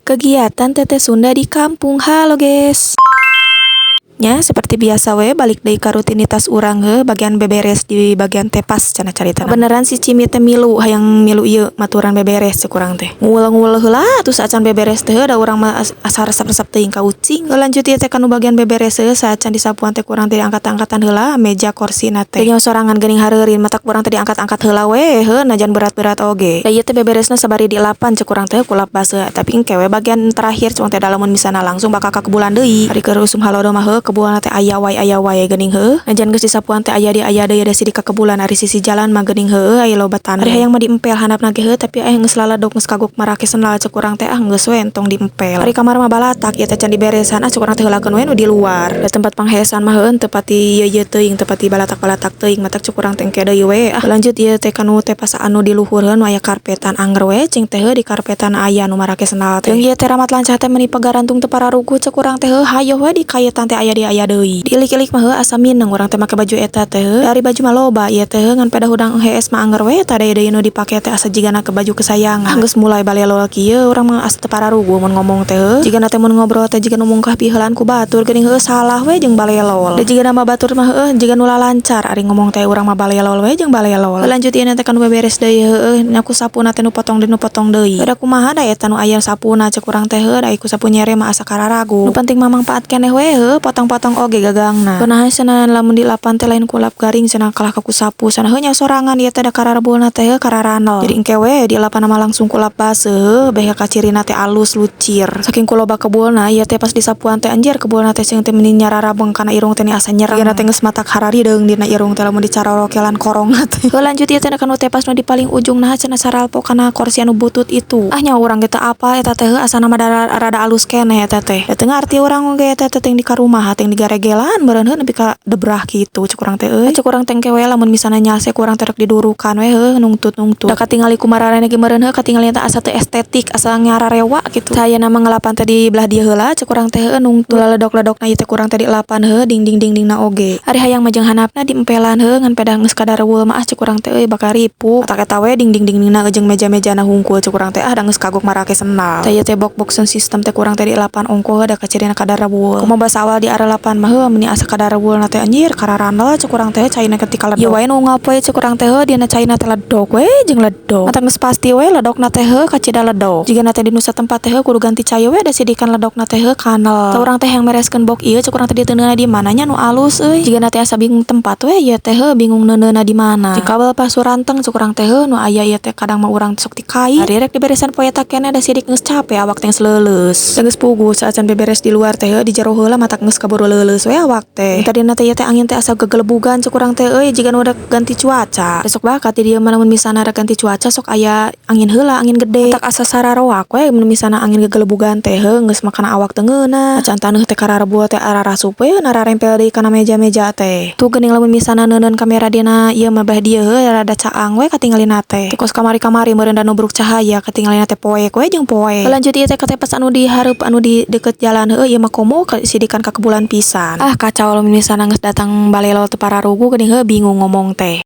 Kegiatan Teteh Sunda di kampung. Halo, guys. Nya, seperti biasa we, balik deui ka rutinitas urang heuh, bagian beberes di bagian tepas cenah carita. Beneran si Cimi teh milu, hayang milu ieu maturan beberes cek urang teh. Nguul-nguul heula atuh saacan beberes teh, da urang mah asa resep-resep teuing ka ucing. Lanjut ieu teh kanu bagian beberes heuh, saacan disapuan teh kurang teh diangkat-angkatan heula meja korsina teh. Teu sorangan geuning hareurin, matak urang teh diangkat-angkat heula we heuh, najan berat-berat oge. Da ieu teh beberesna sabari dielapan cek urang teh ku lap baseuh, tapi engke we bagian terakhir cek urang teh, da lamun misalna langsung bakal kakebulan deui. Ari keur usum halodo mah heuh, kebulan teh aya wae geuning heuh. Najan geus disapuan teh aya di aya deui, da sidik kakebulan ari sisi jalan mah geuning heuh, aya loba taneuh. Ari hayang mah diempel handapna ge heuh, tapi aya geus laledok, geus kagok marake sendal cek urang teh, ah, geus we entong diempel. Ari kamar mah balatak ieu teh, can diberesan, ah, cek urang teh heulakeun we nu di luar. Da tempat pangheesan mah heuh teu pati ieu-ieu teuing, teu pati balatak-balatak teuing, matak cek urang teh engke deui we ah. Lanjut ieu teh kanu tepas anu di luhur heuh, nu aya karpetan, anger we cing teh heuh, di karpetan aya nu marake sendal teh. Jeung ieu teh ramat lancah teh meuni pagarantung teu pararuguh cek urang teh heuh, hayoh we dikayetan teh aya di aya deui. Diilik-ilik mah heuh, asa mineng urang teh make baju eta teh heuh. Dari baju mah loba ieu teh heuh, ngan pedah hudang hees mah anger we tah deui nu dipake teh, asa jigana ke baju kesayangan. Ah, geus mulai balelol kieu urang mah asa teu pararuguh mun ngomong teh heuh. Jigana teh mun ngobrol teh jiga nu mungkah piheulaan ku batur geuning heuh, salah we jeung balelol. Da jigana mah batur mah heuh jiga nu lalancar ari ngomong teh, urang mah balelol we jeung balelol. Lanjut ieu teh kanu beberes deui heueuh nya, ku sapuna teh nu potong deui, nu potong deui. Da kumaha da eta nu aya sapuna cek urang teh heuh, da ku sapu nyere mah asa kararagu. Nu penting mah mangpaat keneh we heuh, potong-potong oge gagangna. Kunaha cenah lamun dilapan teh lain ku lap garing cenah, kalah ka ku sapu cenah heuh, nya sorangan ieu teh da kararebulna teh heuh, kararanel. Jadi engke we dilapan mah langsung ku lap baseuh, beh kacirina teh alus lucir. Saking ku loba kebulna ieu teh, pas disapuan teh anjir, kebulna teh cing teh meni nyararabeng kana irung teh, ni asa nyereng. Ieu teh geus matak hararideung dina irung teh lamun dicarorokelan korongna teh. Heuh, lanjut ieu teh kanu tepas nu di paling ujung, nah cenah saralpo kana kursi anu butut itu. Ah, nya urang ge teu apal eta teh heuh, asana mah rada alus keneh eta teh. Da teu ngarti urang oge eta teh, teuing di karumaha teuing digaregelan meureun heuh, nepi ka debrah kitu cek urang teh euy. Cek urang teh engke we lamun misalna nyase ku urang teh rek didurukan we heuh, nungtut-nungtut. Da katingali ku mararaneh ge meureun heuh, katingali teh asa teu estetik, asa nyararewa kitu. Sayana mah ngelapan teh di belah dieu heula cek urang teh heuh, nungtut. Laledok-ledokna ieu teh kurang teh dielapan heuh, dingding-dingdingna oge. Ari hayang mah jeung handapna diempelan heuh, ngan pedah geus kadareweul mah, ah, cek urang teh euy, bakal ripuh. Matak eta we dingding-dingdingna jeung meja-mejana hungkul cek urang teh, ah, da geus kagok marake sendal. Tah, ieu teh box-box sound system teh kurang teh dielapan ongkoh, da kacirina kadareweul. Kumaha basa awal di arelapan mah heuh, meuni asa kadareweulna teh anjir, kararanel cek urang teh caina ketika ledok. Ieu wae nu unggal poe cek urang teh heuh, dina caina teh ledok we jeung ledok. Matak geus pasti we ledokna teh heuh, kacida ledok. Jigana teh di nu satempat teh heuh, kudu ganti cai we, da sidikan ledokna teh heuh, kanel. Tah, urang teh hayang mereskeun box ieu cek urang teh, diteundeunna di mana nya nu alus euy. Jigana teh asa bingung tempat we ieu teh heuh, bingung neundeunna di mana. Di kabel pasuranteng cek urang teh heuh nu aya ieu teh, kadang mah urang sok tikait. Ari rek diberesan poe eta keneh, da sidik geus cape awak teh, geus leuleus. Da geus puguh saacan beberes di luar teh heuh, di jero heula, matak geus kaburu leuleus we awak teh. Tadina teh ieu teh angin teh asa gegelebugan cek urang teh euy, jiga nu rek ganti cuaca. Besok bakat di dieu mah lamun misalna rek ganti cuaca sok aya angin heula, angin gede. Matak asa sararoak we mun misalna angin gegelebugan teh heuh, geus makana awak teu ngeunah. Acan taneuh teh kararebul teh ararasup we, nararempel deui kana meja-meja teh. Tuh geuning lamun misalna neuneun kamera dina ieu mah belah dieu heuh, rada caang we katingalina teh. Teh kos kamari-kamari meureun da nubruk cahaya, katingalina teh poek we jeung poek. Lanjut ieu teh ka tepas anu di hareup, anu di deket jalan heuh, ieu mah komo sidikan kakebulan pisan. Ah, kacau lamun misalna geus datang balelol teu pararuguh geuning heuh, bingung ngomong teh.